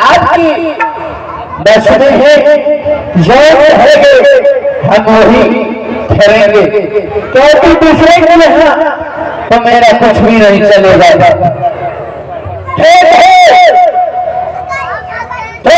आपकी बसने हैं जो ठहरेंगे हम वही ठहरेंगे, क्योंकि दूसरे के यहाँ तो मेरा कुछ भी नहीं चलेगा। तुम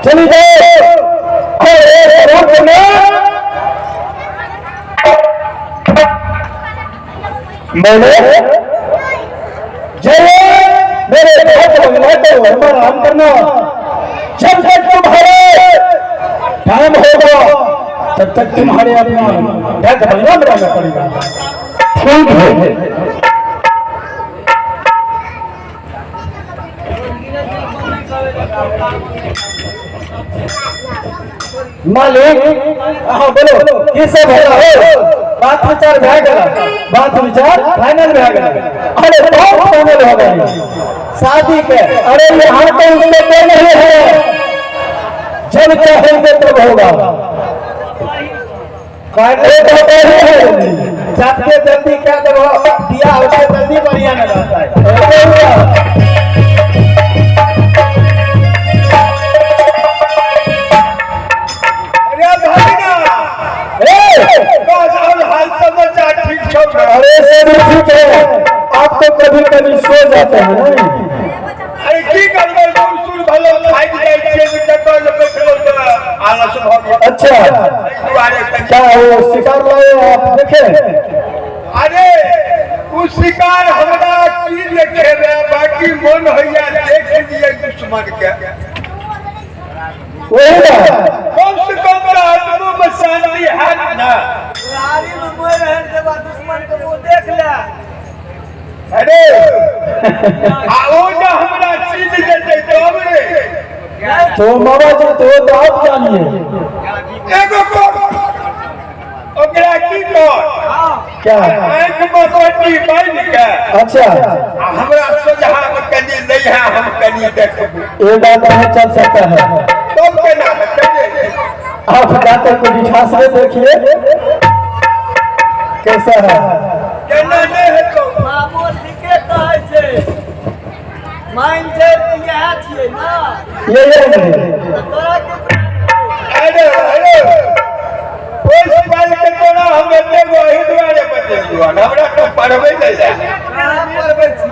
चली जाओ और मैंने जय मेरे तो आराम करना, जब तक तुम्हारे टाइम होगा तब तक तुम्हारे अपना ढक बंगला में रहना पड़ेगा। ठीक है। मालिक हाँ बोलो ये सब हो रहा हो, बात विचार भै गया, बात विचार फाइनल भै गया। अरे बहुत फाइनल हो गई शादी के। अरे यहाँ तो उसमें कोई नहीं है, जब चाहेंगे तब होगा। सबके जल्दी क्या करो दिया होता है जल्दी बढ़िया न रहता है। अरे ठीक है, आप तो कभी कभी सो जाते हैं ना। अरे की करबै, सुर भलो थाकि जाइ छियै चक्कर जे बैठलो त आलस भ गेल। अच्छा क्या वो शिकार लाए आप देखे? अरे उ शिकार हमरा की देखेबे, बाकी मन होइया देख लिए दुश्मन के। वही ना कम से कम तो आत्मा में शांति हैत ना। गाड़ी में मोर रहन के बाद दुश्मन के वो देख ले। अरे आ ओ जे हमरा चीज देते तब रे तो बाबा जी तो आप जानिए एगो को ओकरा की कर क्या आंख में पट्टी बांध के। अच्छा हमरा सोझा में कनी नहीं है, हम कनी देखबो। ये बात नहीं चल सकता है तब केना हेतै। आप जाकर को इतिहास में देखिए कैसा है। केना नहीं हेतौ बाबू ठीके कहै छै, मान छै तऽ इएह छियै ना, ये नहीं तोरा के। अरे अरे ओइ साल के तोरा हम एते वही दुआरे बतेलियो, हमरा तो पढ़बै नै जाय। पढ़बै छी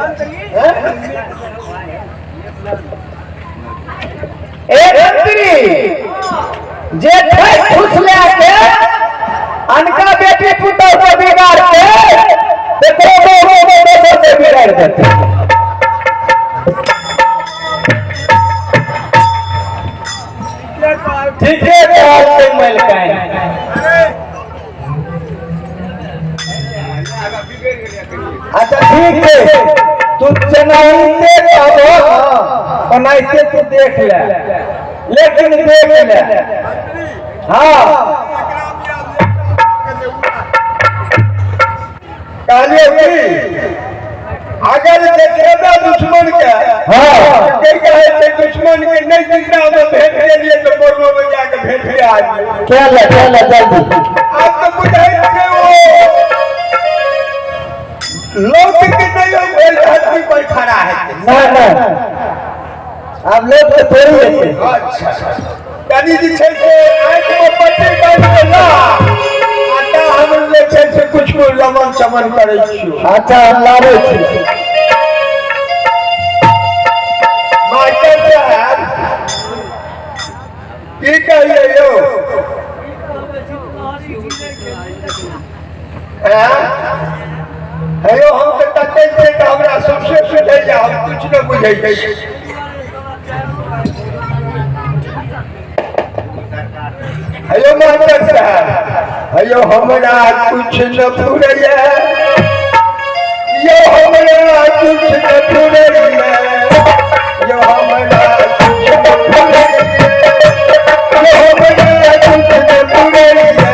ए मंत्री जे ठक फुस ले के अनका बेटी पुतोह के बिगाड़ के तेकरो बहु के दोसर से बिगाड़ देते। ठीक है कहते मलकाइन। अच्छा ठीक है, तू चनाइते कहबो ओनाइते तू देख ले, लेकिन देख ले। हाँ कहलियो की अगर देखेबे दुश्मन के। हाँ। के कहै छै दुश्मन के नहि जिंदा में भेट गेलियै तऽ बोलो में जाके भेट के आ गेलियै। क्या ले क्या ले जल्दी। आब तऽ बुझै छै ओ लोक के नहि ओहि धरती पर खड़ा हेतै। ना ना, आब लोग के थोड़ी हेतै। अच्छा, कनि जे छै से आँखिमे पट्टी बान्हि के ला आ ता हम जे छै से किछु रमन चमन करै छियौ। अच्छा, हम लाबै छी। मास्टर साहब की कहियै यौ? हे यौ, हम तऽ तते छियै तऽ हमरा सबसे सुझैया, हम किछु नहि बुझै छी। हेलो मास्टर साहब, हेलो हमरा कुछ न फुरैया, यो हमरा कुछ न फुरैया, यो हमरा कुछ न फुरैया, यो हमरा कुछ न फुरैया।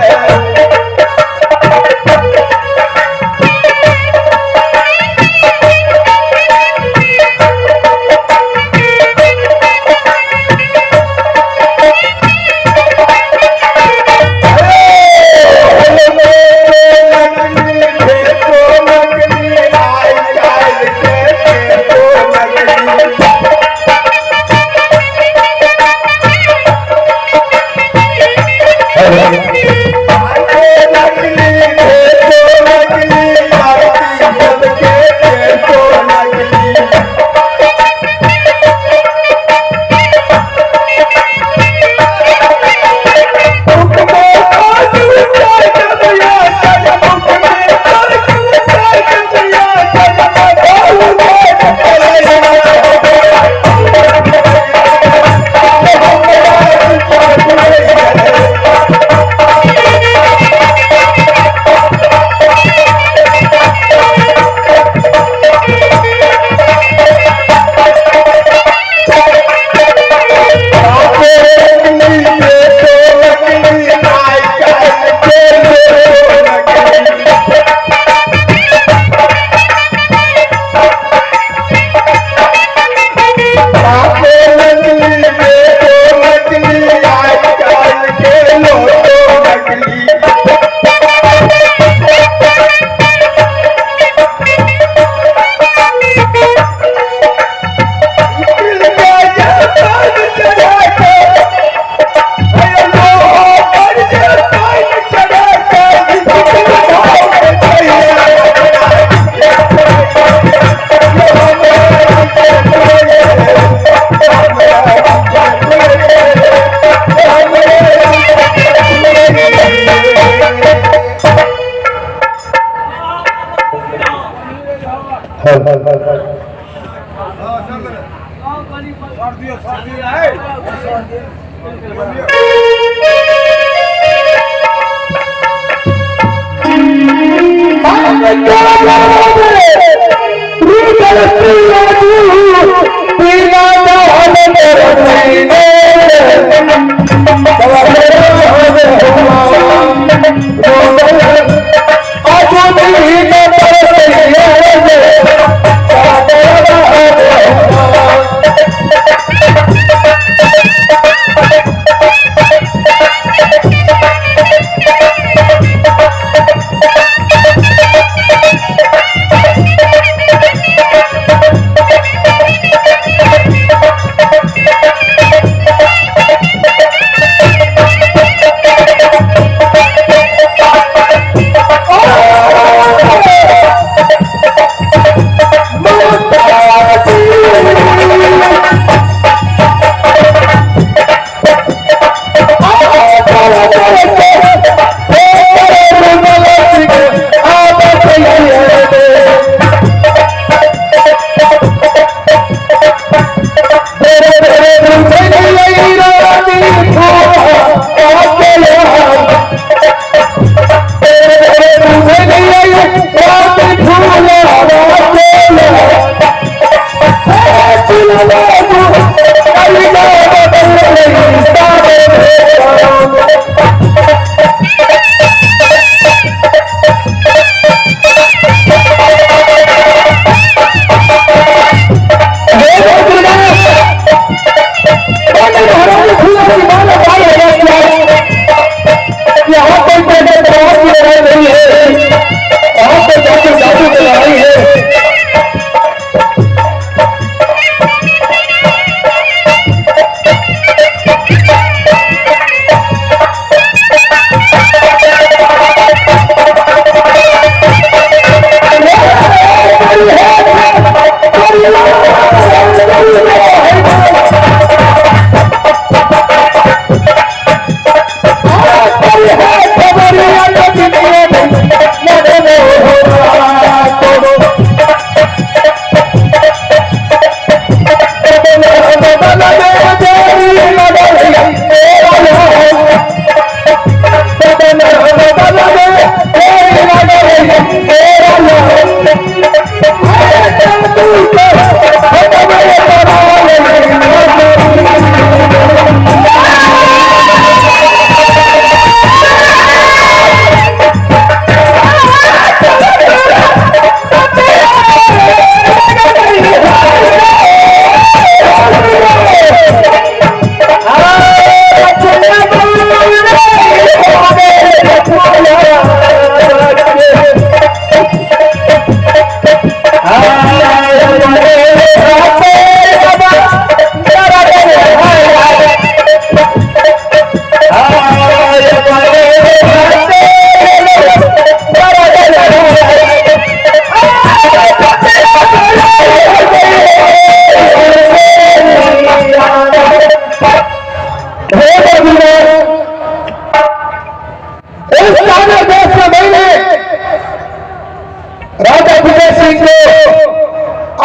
राजा विजय सिंह को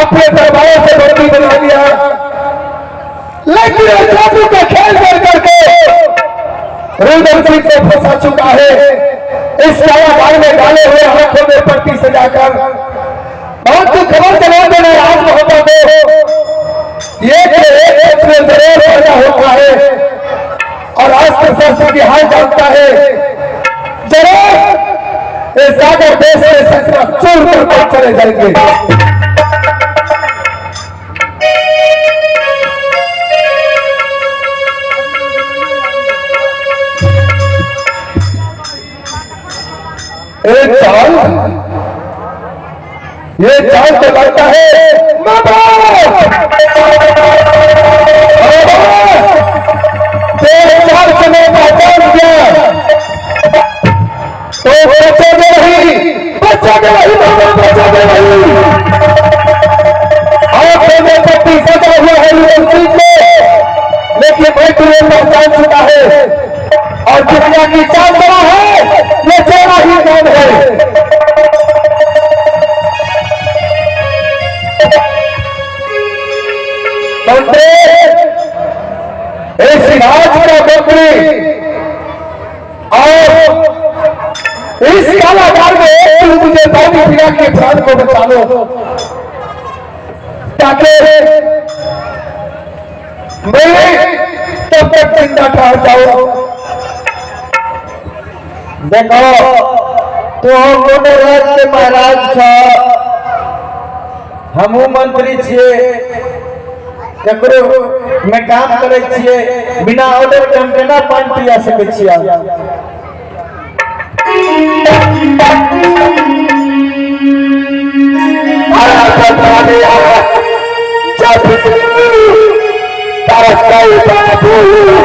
अपने दरबार से बंदी बना लिया, लेकिन जादू का खेल कर करके रुदल सिंह को फंसा चुका है। इस कारागार में डाले हुए हाथों में पट्टी सजाकर बहुत की खबर चला देना राजमहता को, ये एक में जरूर पैदा होता है और अस्त्र शस्त्र की हाल जानता है। जरूर ये सागर देश के शस्त्र चूर कर चले जाएंगे। एक चाल, ये चाल तो लगता है चाल से मैं पहचान गया तो बचोगे नहीं, बचोगे नहीं बाबा, बचोगे नहीं। आंखों में पट्टी सजा हुआ है को, लेकिन मैं तुम्हें पहचान चुका है और दुनिया की चाल बड़ा है, ये तेरा ही काम है। इस राज का मंत्री और इस कालागार में एक मुझे पानी पिला के प्राण को बचा लो, ताकि मैं तब तक जिंदा ठहर जाऊं। देखो तो कोनो राज के महाराज छ, हमहू मंत्री छिए, ककरो में काम करे छिए, बिना ऑर्डर के हम केना पानी पिया सकै छिए। जब